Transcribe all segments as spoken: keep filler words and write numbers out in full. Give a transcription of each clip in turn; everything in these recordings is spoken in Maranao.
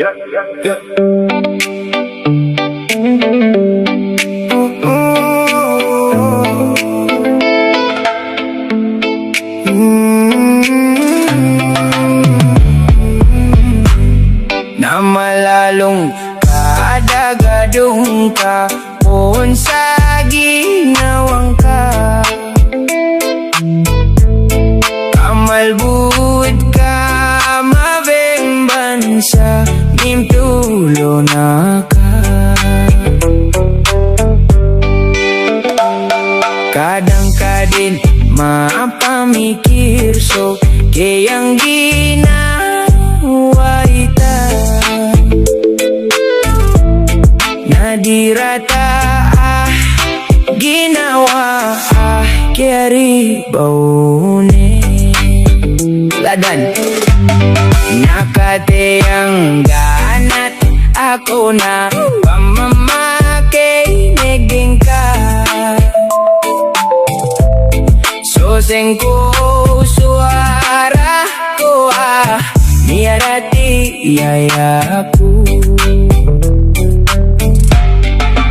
Yeah, yeah, yeah. Na malalong ka, dagadong ka, on sa ginawang ka. Kamalbod ka, mabemban sa mimtolona ka. Kadang ka dn mapamikir so kiyang ginawa ita. Na di rata a ginawa a kiyaribaw on. Ladan. Na katiyangganat ako na pamamakinigin ka. So sengko so ara ko a miyaratiyaya ko.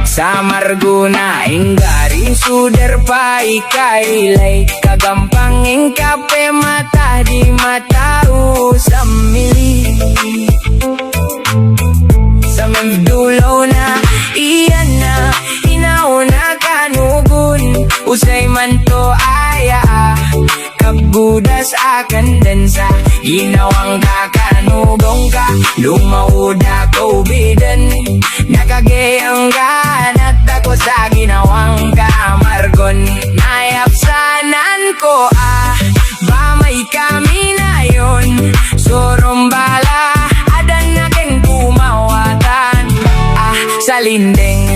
Sa margo na inggarin so darpa i kailay, kagampang ingkapemata di matao sa mili. Sa mimdolaw na iyan na inaona kanogon, osay man to aya a kapgodas akn dn sa ginawang ka, kanogon ka, lomaod ako bidn. Na kagiyangganat ako sa ginawang ka, margon na iyapsanan ko a ba may kaminayon, so rombala a dn akn komawatan a sa linding.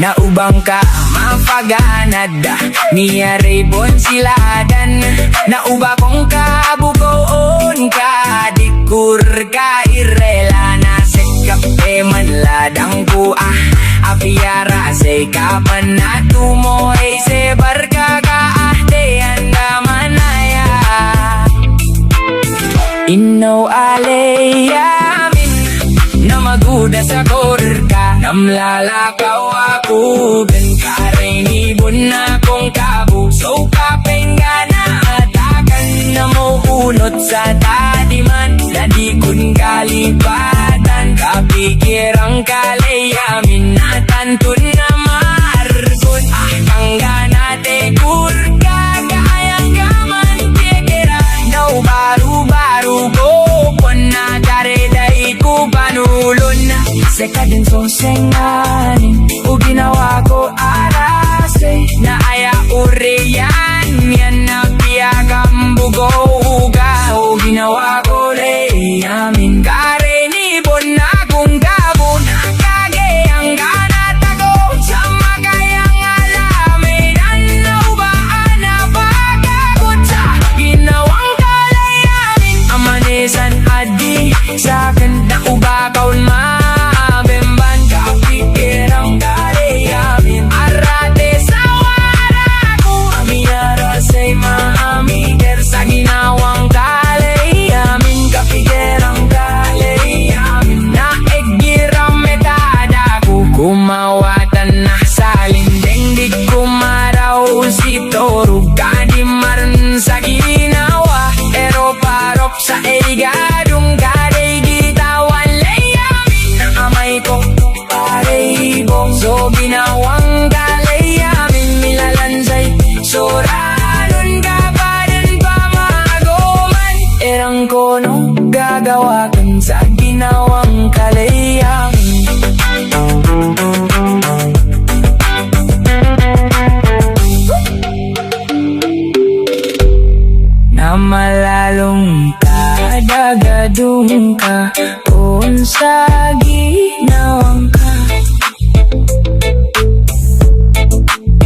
Na o ba ngka mapaganad a miyaribon si ladan, na o ba ko ngka bogoon ka, di ko rka irila. Na sii ka pman ladan ko a apiya ra, sii ka pman a tomo, i sebar ka ka a di andamanaya. Ino Aliyamin, na magodas ako rka, na mlalakaw ako dn, karinibon ako ngka bo so kapinggan a atakn, na moonot sa tadiman na di ko ngka lipatan. Kapikiran ka Aliyamin, na tanto na margon a kangganat ko rka, ka aya ngka man pikiran. Na o barobaro ko pn a karida i ko panolon, sii ka dn so sengani o ginawa ko a rasay. Na aya oriyan iyan na piyakambogaw ka o ginawa ko Aliyamin, karinibon ako ngka bo. Na kagiyangganat ako sa makayang alamin, na o ba a napakagot sa ginawang ka Aliyamin, a manisan a di sakn. Na o ba ka on mabemban, kapikiran ka Aliyamin, a rati sa wara ko a miyarasay mamikir sa ginawang ka Aliyamin, kapikiran ka Aliyamin, na igira mitada ko komawatan a sa linding, di ko maraw si torog ka di marn sa ginawa, ero parop sa igadong ka di gitawan Aliyamin, na amay ko paribong so ginawang ka Aliyamin, milalansay so ranon ka pa dn pamagoman, iran kono gagawa kn sa ginawang ka Aliyamin. Na malalong ka, dagadong ka, on sa ginawang ka.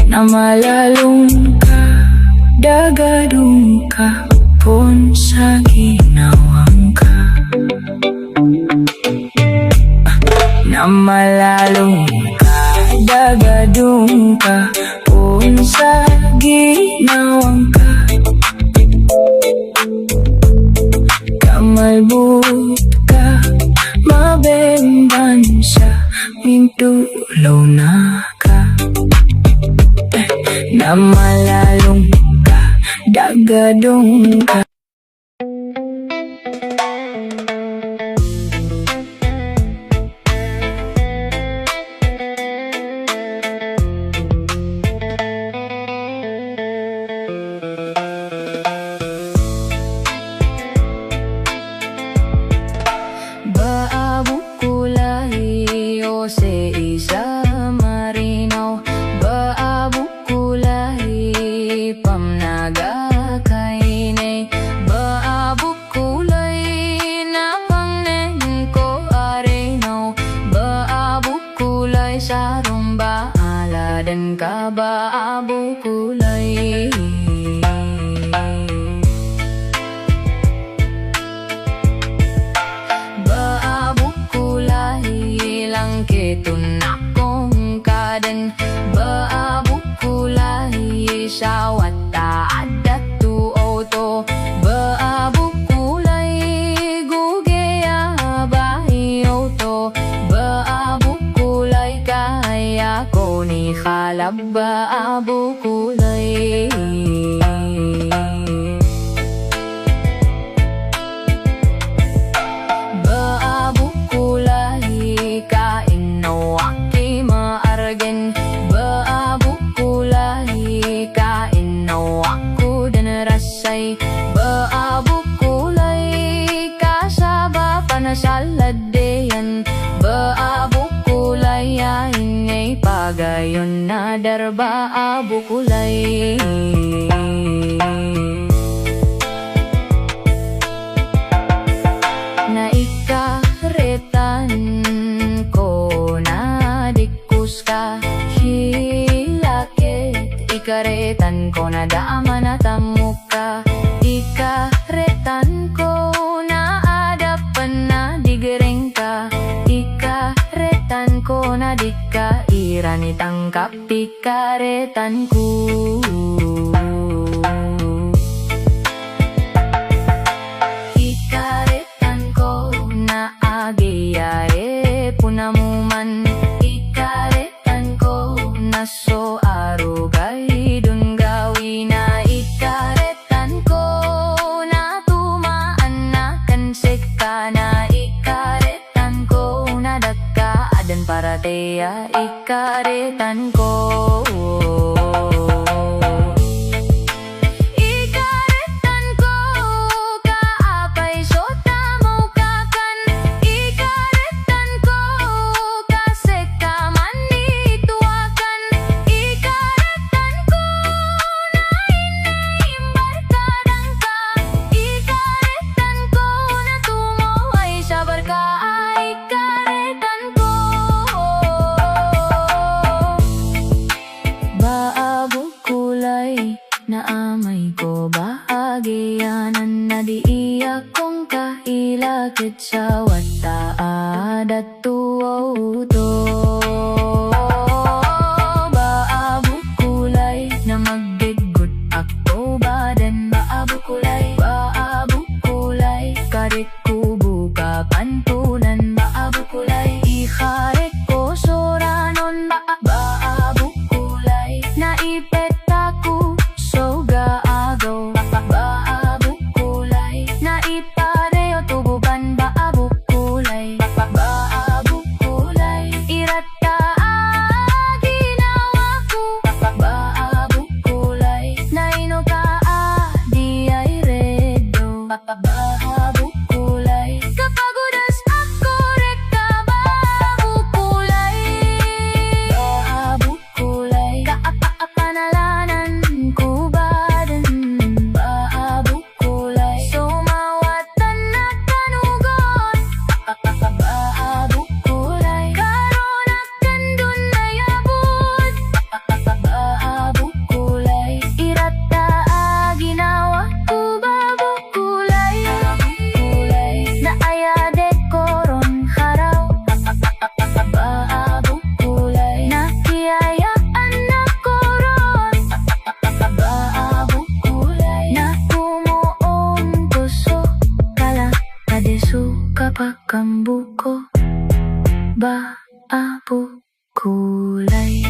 Na malalong ka, dagadong ka, on sa ginawang ka. Na malalong ka, dagadong ka, on sa ginawang ka. Kamalbod ka, Mabemban sa mintolona ka, na malalong ka, da gadong ka. Ba a bo ko lay o sii sa marinaw, ba a bo ko lay pamnaga ka ini, ba a bo ko lay na pangnin ko a rinaw, ba a bo ko lay sa romba a laden ka, ba a bo ko lay. Ba a bo ko lay langkit on ako ngka den, ba a bo ko lay sa wata a dato oto, ba a bo ko lay go giya ba iyo oto, ba a bo ko lay kaya ko ni khalab, ba a bo ko lay. Ba a bo ko lay ka ino aki maargen, ba a bo ko lay ka ino ako den rasay, ba a bo ko lay ka sabap a na salad diyan, ba a bo ko lay a ingay pagayon na darba a bo ko lay. Na ikaritan ko na di ko ska hilakit, ikaritan ko na da a manatamok ka, ikaritan ko na adapen a di gering ka, ikaritan ko na di ka iran itangkap, ikaritan ko. Ikaritan ko na a giya ipon a moman, ikaritan ko na so arogay don gawii na, ikaritan ko na tomaan aken seka na, ikaritan ko na da ka aden paratiyaya, ikaritan ko. Ikaritan ko ka apay so tamok aken, ikaritan ko ka seka manito aken, ikaritan ko na ino i mbarkadan ka, ikaritan ko na tomo ay sa barka a ikaritan ko. Ba a bo ko lay na amay ko ba a giyanan na di iya ko ngka ilakit sa wata a dato oto. Ba a bo ko lay na magdeggot ako baden, ba a bo ko lay, ba a bo ko lay, karik ko bo kapantonan, ba a bo ko lay, ikarik ko so ranon, ba a, ba a bo ko lay, na ipet ako so gaagaw, ba a, ba a bo ko lay, na ipadayo to boban, ba a bo ko lay, ba a, ba a bo ko lay, irat Pakambo ko ba a bo ko lay.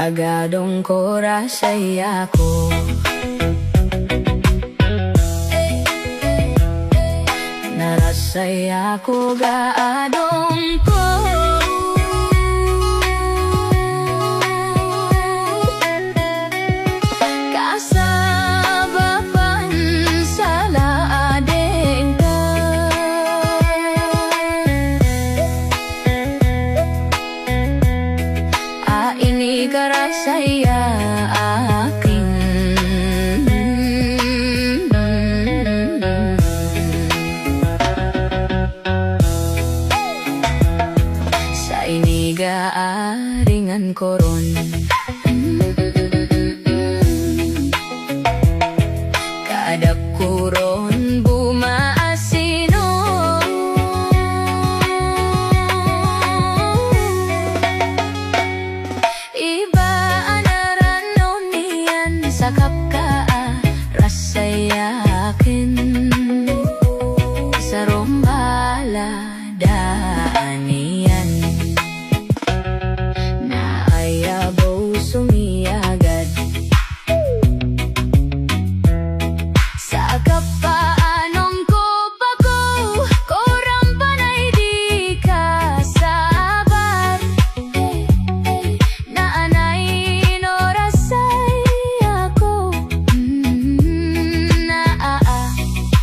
Gadong ko rasay ako. Na rasay ako gadong ko. Ka sabapan sa lading ka. A inikarasay a akin. Sa iniga a ringan ko ron. Ka da ko ron bo maasino. Iba a naranon iyan sa kapka a rasay akin. Sa rombala daan iyan. Na aya bo somiyagad. Sa kapaanong ko pako, ko rampanay di kasabar. Na anay ino rasay ako. Mm, na aa,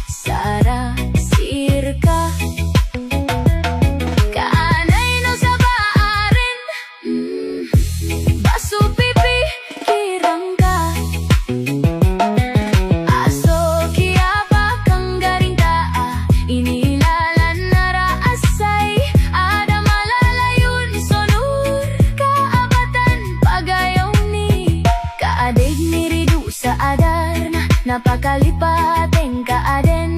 sara sirka. Ka anay no sabaaren. Mm, ba so pipikiran ka. A so kiyapakanggaring ta a inilalan a rasay a da malalayon sonor ka a batan pagayaw ni. Ka adig mirido sa adar na, na pakalipaten ka aden.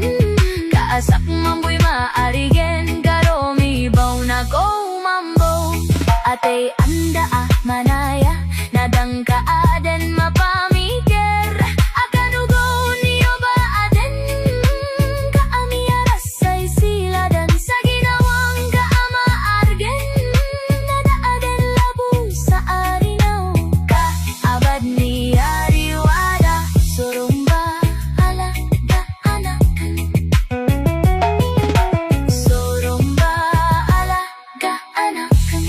Ka asak mamboy maarigen ka romibaw na ko mambo. Atay anda a manaya na dangka aden mapamikir. A kanogon iyo ba aden ka a miyaras. Say sila dan sa ginawang ka a maargen, na da aden labo sa arinaw ka a badn i ariwada. Soromba ala da anakan. Soromba ala da anakan.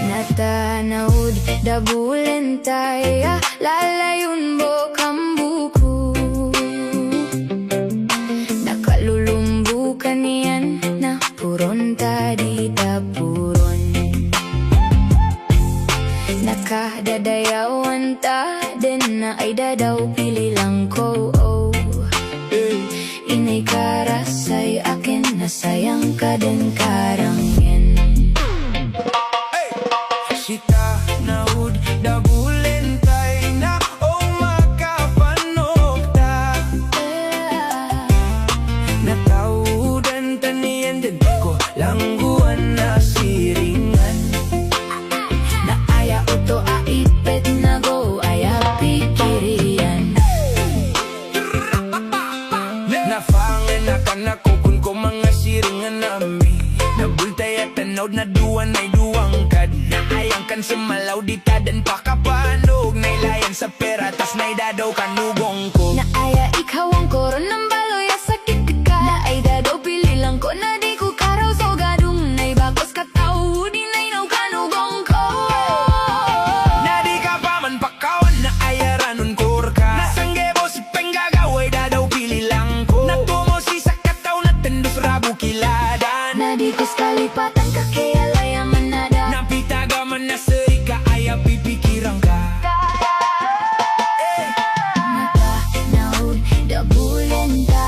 Na tanaod da bolentay a lalayon bo kambo ko. Na kalolombokan iyan na poron ta di ta poron. Na kadadayawan ta den na ay dadaw pili lang ko, oh. Inay karasay aken na sayang ka den karanggen. Sii tanaod da bolentay na o makapanokta. Na taodan ta niyan den ko langgowan a siringan. Na aya oto a ipet nago aya pikir iyan. Na fanganakan ako kon ko manga siringan ami. Na boltay a tanaod na dowa nay dowa ngkad. Na aya ngkan sa malaw di ta den pakapanog. Na ilayan sa peratas na idadaw ka nogong ko. Na aya ikawang ko ron na mbaloy a sakit ka. Na ay dadaw pili lang ko na di ko karaw so gadong. Na ibakos ka taw di na inaw ka nogong ko. Na di ka paman pakawan na aya ranon ko rka. Na sanggibo si penggagaw ay dadaw pili lang ko. Na tomo si sakataw na tendos rabo kiladan. Na di ko skalipatan ka kiyalaya manada. Na pitagaman na sii ka aya pipikiran ka. Na tanaod da bolentay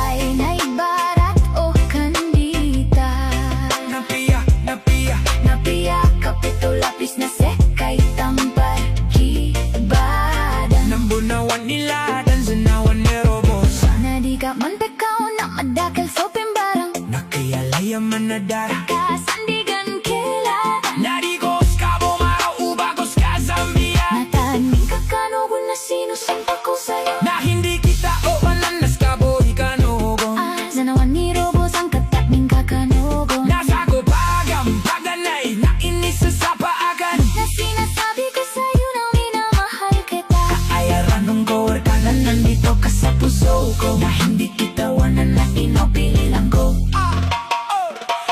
Kaon a madakel so pimbarang, na kiyalay a manadara, ka sandigan kilatan. Na di ko ska bo maro o ba ko ska Zambia, na taning ka Kanogon na sino sompa ko sayo, na hindi kita owanan na ska bo i Kanogon. Aza na wani robo sangkat taning ka Kanogon, na sa ko pagam paganay na inisasapa akan, na sinasabi ko sayo na minamahal kita. Ka aya ranong ko rka na nandito ka sa puso ko, na hindi kita wanan na ino pinilang ko.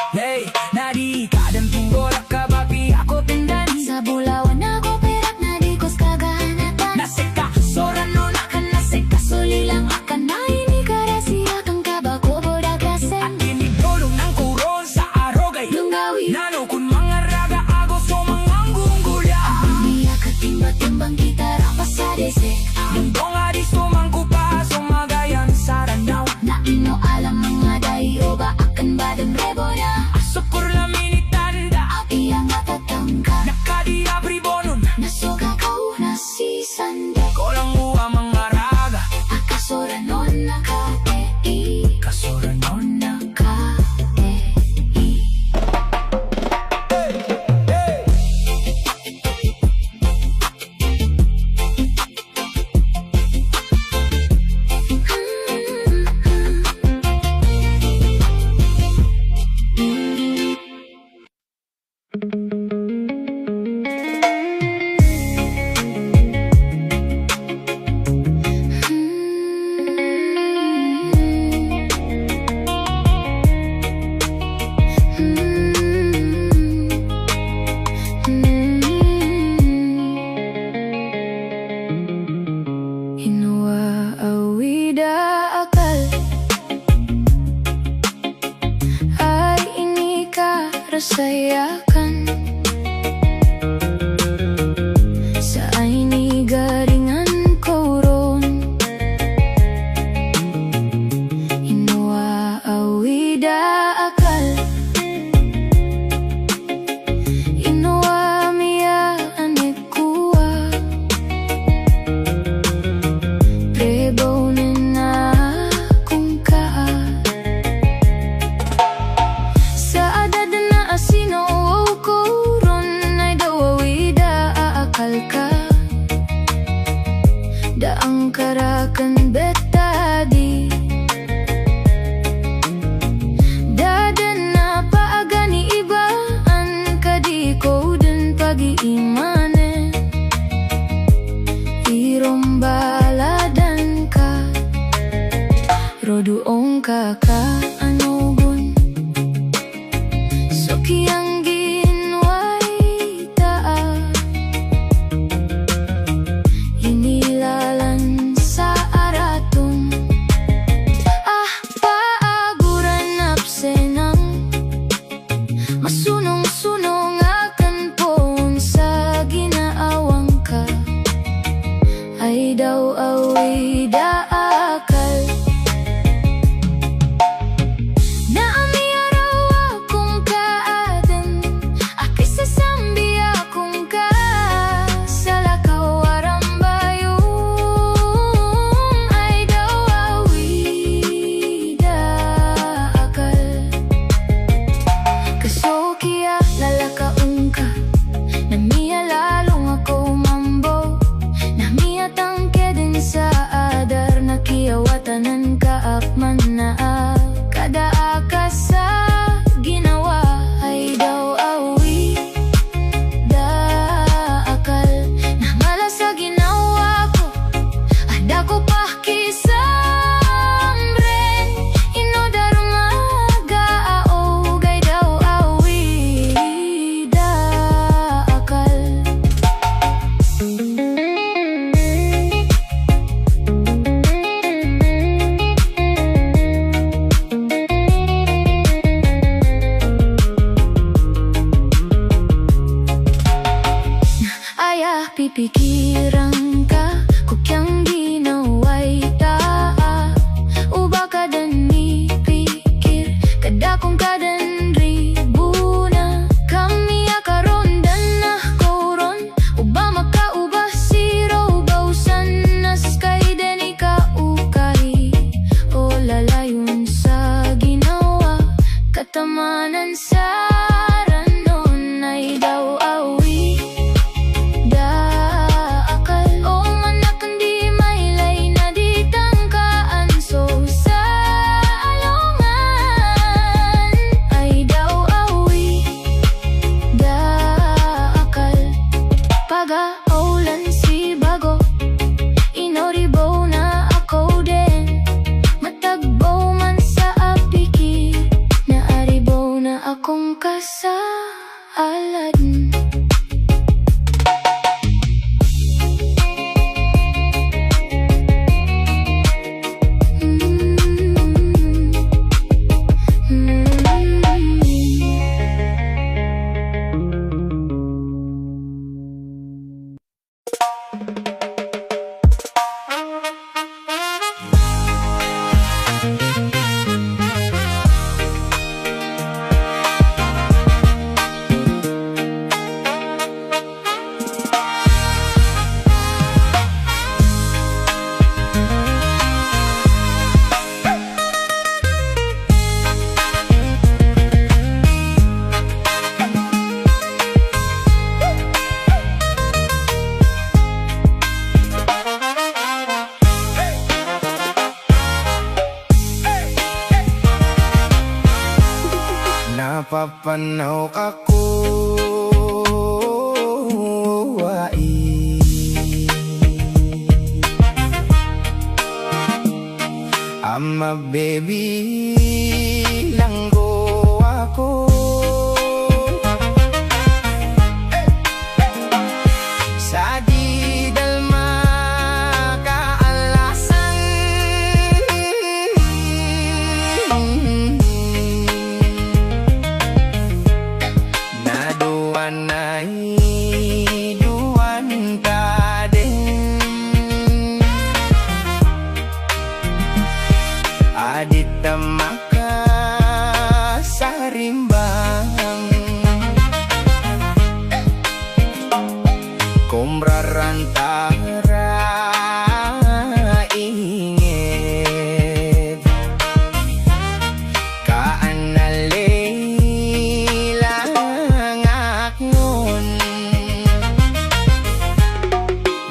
Hey, na di ka dn tonggor a kabaki ako tndan. Sa bolawan ako pirak na di ko ska ganatan. Na seka so ranon akan, na seka so lilang akan, na inikarasi akn ka ba ko bo dagasen. At inidolong angko ron sa arogay, lnggawi, na nokon manga raga ago so manga nggonggola. Miyakatimba-timbang kita rapa sa dese. Nontonga di so mangkopa so magayan sa Ranaw. Na ino alam manga dayo ba akn ba dn rebo na. A sokor la minitanda a piyakatatangka. Na kadi a pribonon na so kakaw na si Sanda. Ko lang o a manga raga a kasoranon na ka-e-i. Kasoranon na ka-e-i. Ino a awid a akal a inikarasay akn sa inigaringan ko ron. Ino a awid a akal, ino a miyaanik ko a pribonon akongka. Sa adn a sino ko ron na ida a awid a akal ka. Da angka rakn betadi. Da dn a paagani ibaan ka di ko dn pagiimanen. Irombaladan ka. Rodo ongka ka anogon. So kiyangginway ta a inilalan sa araton. Ah, paagoran a psenang. Masonong-sonong akn poon sa ginaawang ka. Ay daw awid a akal. Papanaw ka ko ai a mabibilang ko ako sa di da lmakaalasan. Na dowa na i dowa ta den a di ta makasarimbang ko mrarantara inged ka a nalilang akn on.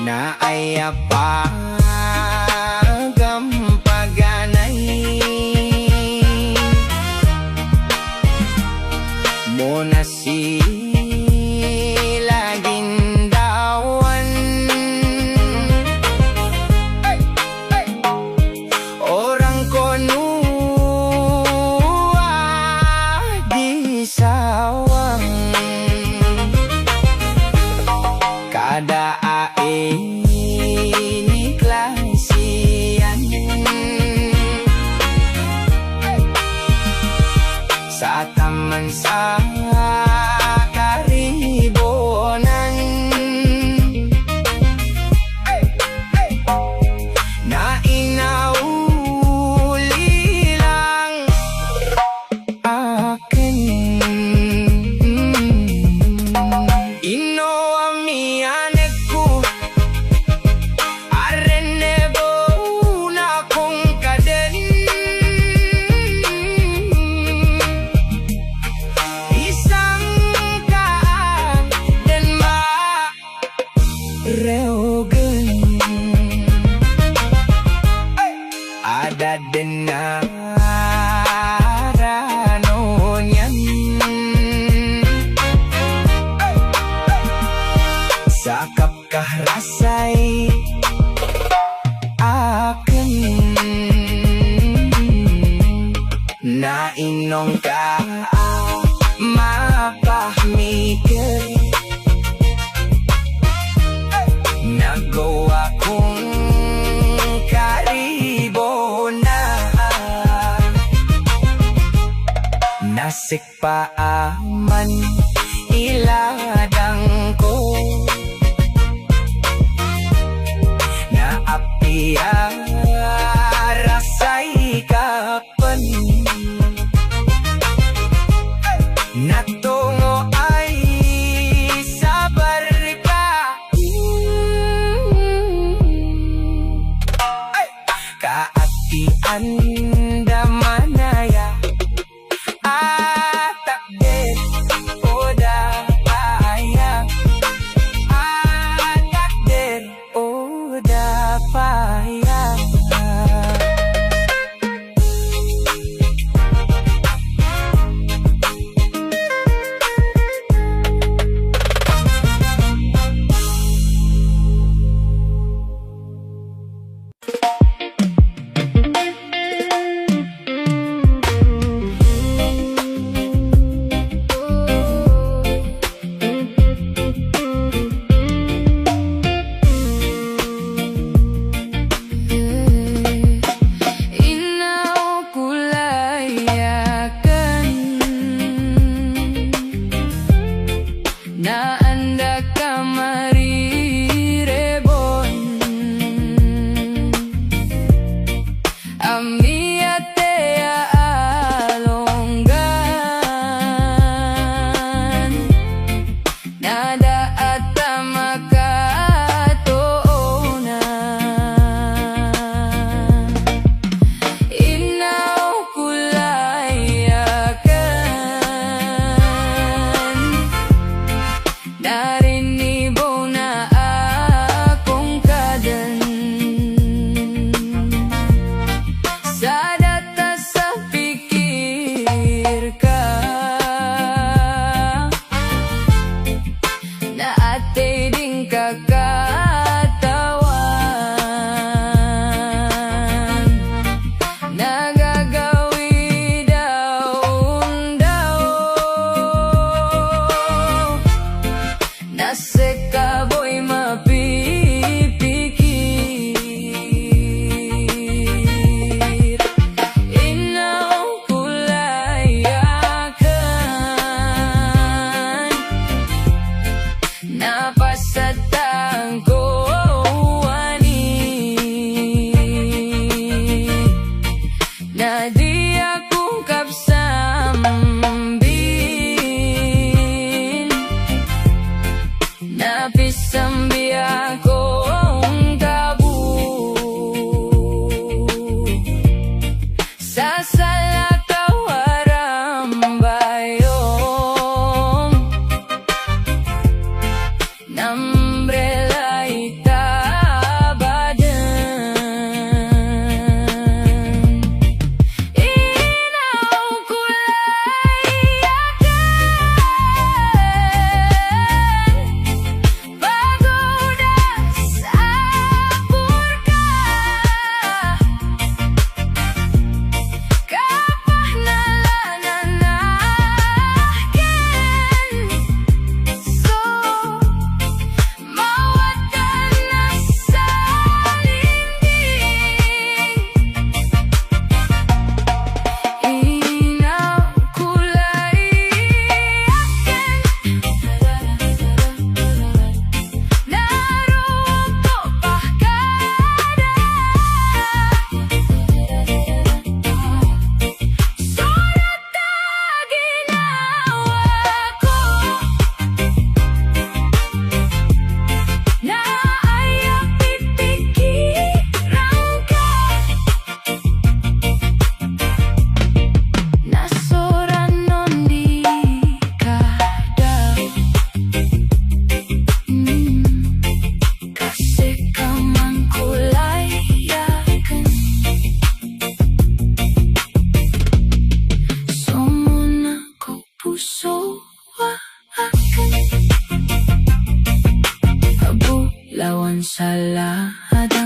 Na aya pagampaganay mo na si lagid ndawan. Orang kono a di sawang ka da a iniklasiyan sa taman sa karibonan. Na inauli lang akn ino a miyaneg ko a rene bo na kongkaden. Isang kaan den ma reogen a da den a rano niyan sa kapkahrasay akn. Na ino ngka a mapamikir na gowa kong karibona. Na sik paman i ladang ko na apiya rasay ka pn na tongo ay sabar ka. Kaati anda manaya a takdir o da paya, a takdir o da paya. So, wa aken a bolawan sa lahad